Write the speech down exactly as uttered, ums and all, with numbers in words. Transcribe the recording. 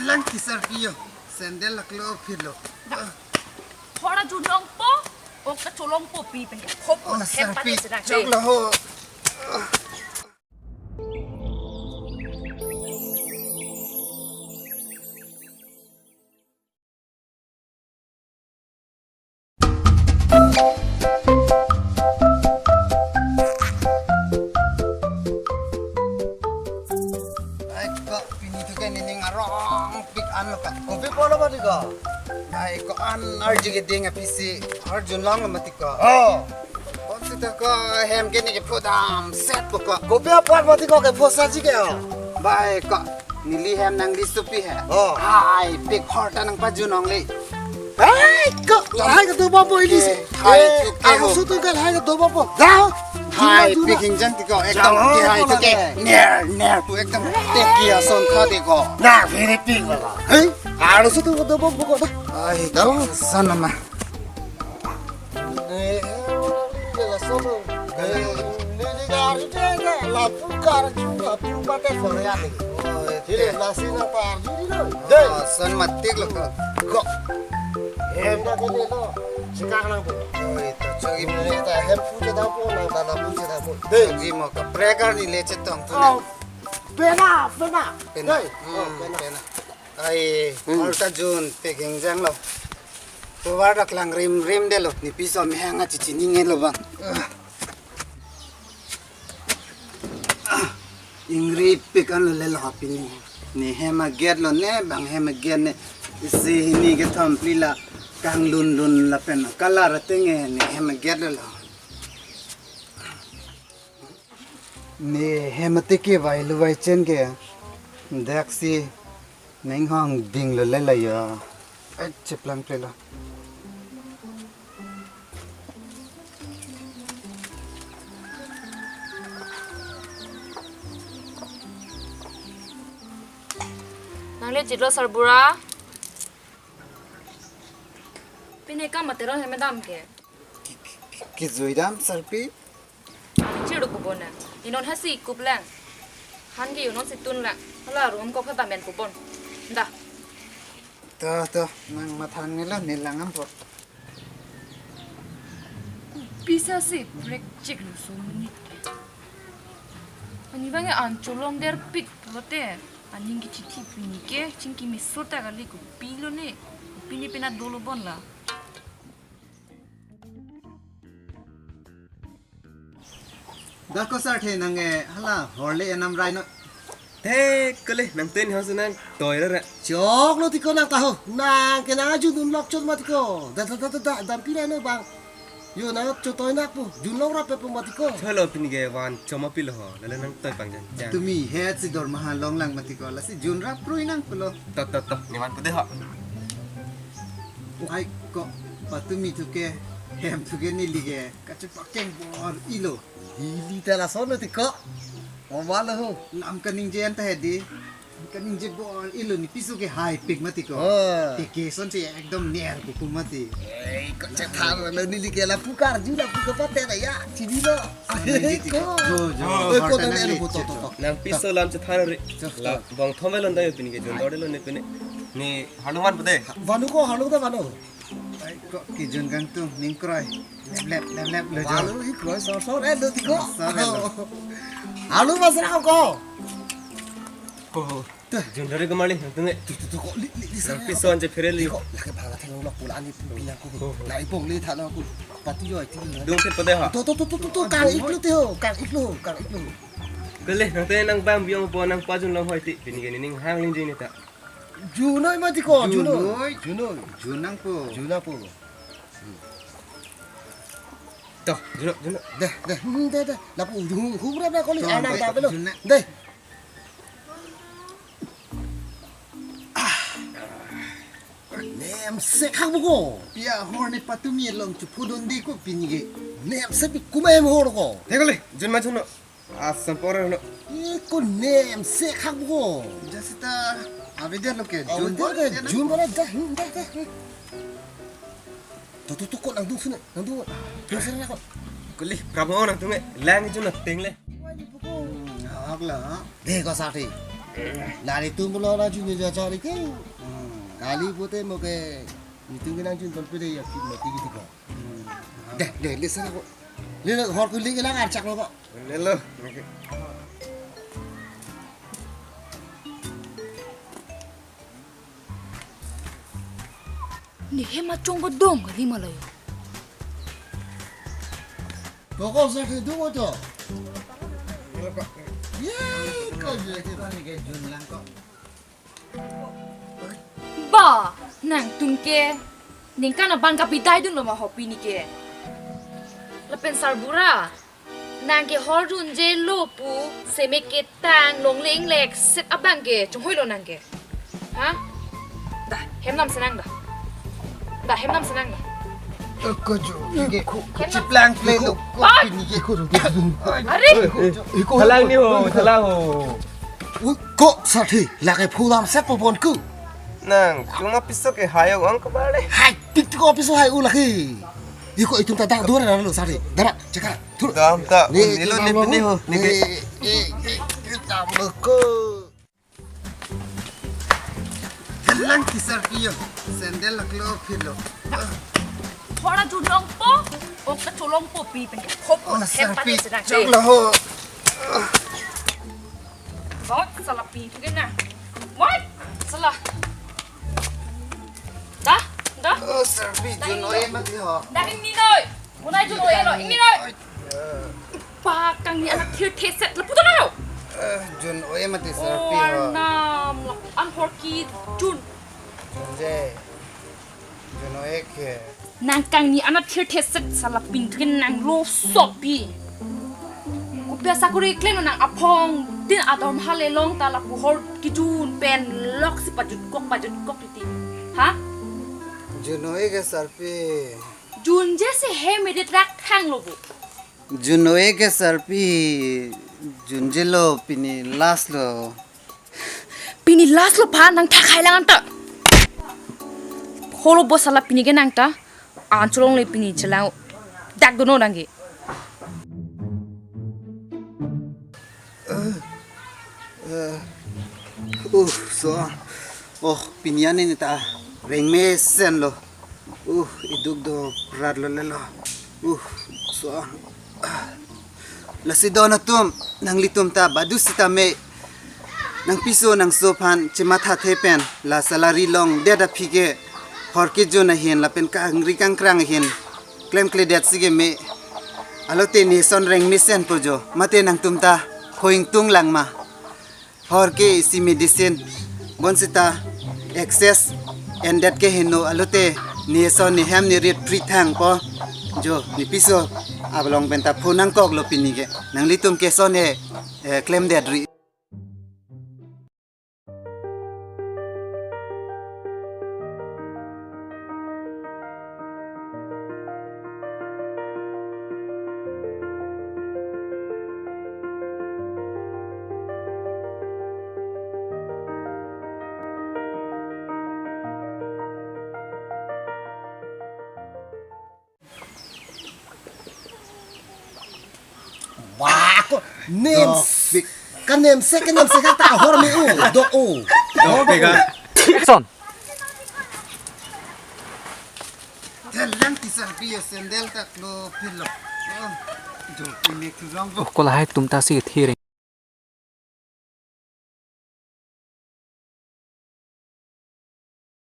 Lang kisar piyo. Sandal laklo phirlo. Thora junongpo, ok ta cholongpo pi pen. Khop. Oh, hem sar pi. Pate sena. Choklo ho. Ai ko, pini thu ke nening arongpik anlo ka. Kopi apotlo mati ko? Ai ko, an arju ke ding apisi arjulonglo mati ko. Oh. Konsita ko hem ke ne ke phodam set po ko. Kopi apot mati ko ke phosaji ke ho? Bai ko, neli hem nangli supi he. Oh. Haipik hor ta nangpajunongle. Hai ko, lahai kadobompo ili si. Hai, eh, thuke ho. Aso tu kan lahai kadobompo. Jao. Haipik hingjang ti ko, ekdom jao, ke hai thuke. Ner, ner pu ekdom teki ason kha ti ko. Na, very pik baba. Hei? Aso tu kadobompo ko da. Ai, jao. Sana ma. Eh, eh, laso lo. Eh, neli garju te, lapu garju, lapu pate sore ani. Oh, eh, neli eh. Nasi nangparju dilo. Dei. Oh, son matik lo ko. Ko. Hem da ko dilo. Chikak nang ko. Oh, ito, chogi. Neli ta hem pu chedampo, nang ta lapu chedampo. Dei. Chogi mo kaprek arni le chetong tu. Oh. Pena, pena. Pena. Dei. Hmm, oh, pena. Pena. Ai, hmm. Hor ta junpik hingjang lo. Tovar dak lang rim rim delo. Nepi so mehang a chichini nge lo bang. Ingripik anlo le lo ha pini. Ne hem aget lo ne, bang hem aget ne. Isi hini kethom phli la kanglun lun lapen kalar ateng ne hem aget lo lo. Ne hem ateke vai lu vai chen ke. Dak si neng hong ding lo le la ya. Ai, cheplang ple lo. Nangli chitlo sarbura. Pine kam matero hem dam ke. Ki, ki, kijui dam sarpi. Chiruk pubon na. Inon hasi kup lang. Han ke inon si tun lang. Hala room ko phata men pubon. Da. To, to, nang mathan nilo ne lang ampo. Kopisa si break chik lo so ni. Ani bang an cholong der pik lote. Aning ke chithi pini ke chingki meso ta kali, kopi lo ne. Kopi ne pena dolo bon la. Da ko sar the nang e hala horle enam rai no. The kole nang ten house nang toy ra. Choklo ti ko nang ta ho. Nang ke nang ajun un lok chot mati ko. Da da da da da dampi rai no bang. Yo nang chot toy nak po. Junlong rap pe po mati ko. Chalo pini ke van choma pilo ho. Lale nang toy pangjan. Tumi het si dormaha long lang mati ko. Lasi jun rap rui nang pulo. To to to. Niman pede ho. Ai ko, patumi thu ke, hem thu ke neli ke kachepakeng bor-ilo. Neli ta lason lo ti ko. O malo ho. Lam kaningje an ta hedi. Kaningje bor-ilo, ne piso ke haipik mati ko. Oh. Te ke son che ekdom ner kuku mati. Ei, ko chethan lo neli ke lapu karju lapu kapate na ya. Chinilo. Ko. Jo, jo. Oi, ko horta nang nang elo le, to to to. Nang piso lam chethan ri. Cho, cho. La bong thom lo nda yo pini ke jun dor lo ne pini. Ne Hanuman pede. Vanu ko, Hanu ta vanu. Ai, ko kijun kangtung ning kroi. Lep lep lep lep lo jo. Vanu hi kroi sor sor eh lo ti ko. Sor eh lo. Hanu masra ko. Ho ho. Tuh. Jun dor ke mali nang tunge. Tu tu tu ko li li li sar. Nang piso anje phere li. Ko lake bhang thang lok pula ani pina ko. Ho, ho. Lai pong li thana ko. Pati yo ti. Dong pit pede ha. To to to to to kang iklo te ho. Kang iklo, kang iklo. Kele nang te nang bang biong po nang pajun long hoi ti. Pini ke nening hang ling jini ta. Junoi mati ko, junoi. Junoi. Junoi. Junang po. Junang po. Toh, junoi, junoi. Deh, deh. Hmm, deh, deh. Lapu hum hum rap na koli. Toh, anak deh, ta pelo. Junoi. Deh. Ah. Nem se khang buko. Pia hor ne patumi long chupudon di ko pini ke. Nem se pi kuma hem hor ko. Deh kali, jun ma junoi. Asam pora no. Iko nem se khang ko. Jasita avedar lo ke. Jun avedar ke, jun bora dah, hmm, dah, dah. Hmm. To to to ko nang dung sini, nang dung. Dung sini ko. Kuli prabo nang tunge lang jun na ting le. Wah, ini buku. Hmm, hak la. Deh ko sati. Nanglitum pulo nangjun jachari ke. Hmm. Kali pute mo ke nitum ke nangjun pon pede ya ki mati gitu ko. Hmm. Deh, deh, le sana ko. Le, le, hor kuling ke lang archak lo ko. Lelo. Ne hem achong kedong kali ma la yo. Toko sa ke dungo to. Ye, ko ye ke. Ba, nangtum ke ningkan aban kapidai dunlo ma ho pini ke. Lapen sarbura, nang ke hor junjelo pu, seme ketang longleng lek set abang ke chonghoilo nang ke. Ha? Da, hem nam senang da. Da, hem nam senang da. Ko jo, ke ko chiplang ple lo. Ko pini ke ko ro. Are! Iko halang ni ho, halang ho. Ui, ko sarthi, lake phulam set po pon ku. Nangtum apiso ke hayo ang kebale. Hai, tik tik apiso hai u lake. Iko itum ta dak dua na lo sarthi. Dara, cekar. Thur. Dam ta, ni, nilo ni pini ho. Ni ke. Eh, eh, eh, dam lo ko. Halang kisar piyo. Sandal laklo philo. Thora julong po, ok ta cholong po pi pen. Hop, oh, hep sarpi, pati sedang. Chok lo ho. Bot sala pi tu na. Bot sala. Da, da. Oh, sarpi, da, jun ingni noi mati ho. Da ingni noi. Unai jun noi lo, ingni noi. Pakangni anak thir theset lapu to na lo. Eh, jun noi mati sarpi ho. Oh, nam lo. An hor kejun. Jun je. Jun noi ke. Nangkangni anak thir theset sala pintu ke nanglo sopi. Kopi asakuri klem nang aphong din adorma le long ta lapu hor kejun pen loksi pajutkok pajutkok titi. Ha? Jun noi ke sarpi. Jun je si hem edet rak thang lo bo. Jun noi ke sarpi, jun je lo, pini last lo. Pini last lo pha, nang thakhai lang anta. Holo bo sala pini ke nang ta. An cholongle pini chelang. Dak dono nang ke. Eh, uh, so. Oh, pini an ni ta reng mesen lo. Uh, iduk do prat lo lelo. Uh, so. Ah. Lasi don atum, nanglitum ta badu sitame. Nangpiso nangso aphan chematha the pen, la salary longdet aphi ke hor kejun ahin lapen kangri kangkrang ahin klemkledet si ke me. Alote ne son reng mesen po jo, mate nangtum ta hoing tung lang ma. Hor ke isi medicine. Bonsita excess endet ke heno alote ne son ne hem ne rit pri thang po. Jo, ne piso abalong pen ta phone nangkok lo pini ke. Nanglitum ke son he, eh, klemdet ri. Wah, ko nem. Dok, bik. Kanem se, kanem se kata hor me u, do u. Dok, bik, ah. Action. Telang kisar piyo sandal ta klo pilo. Oh, do, ini kurang. Oh, ko lahai tum ta si thire.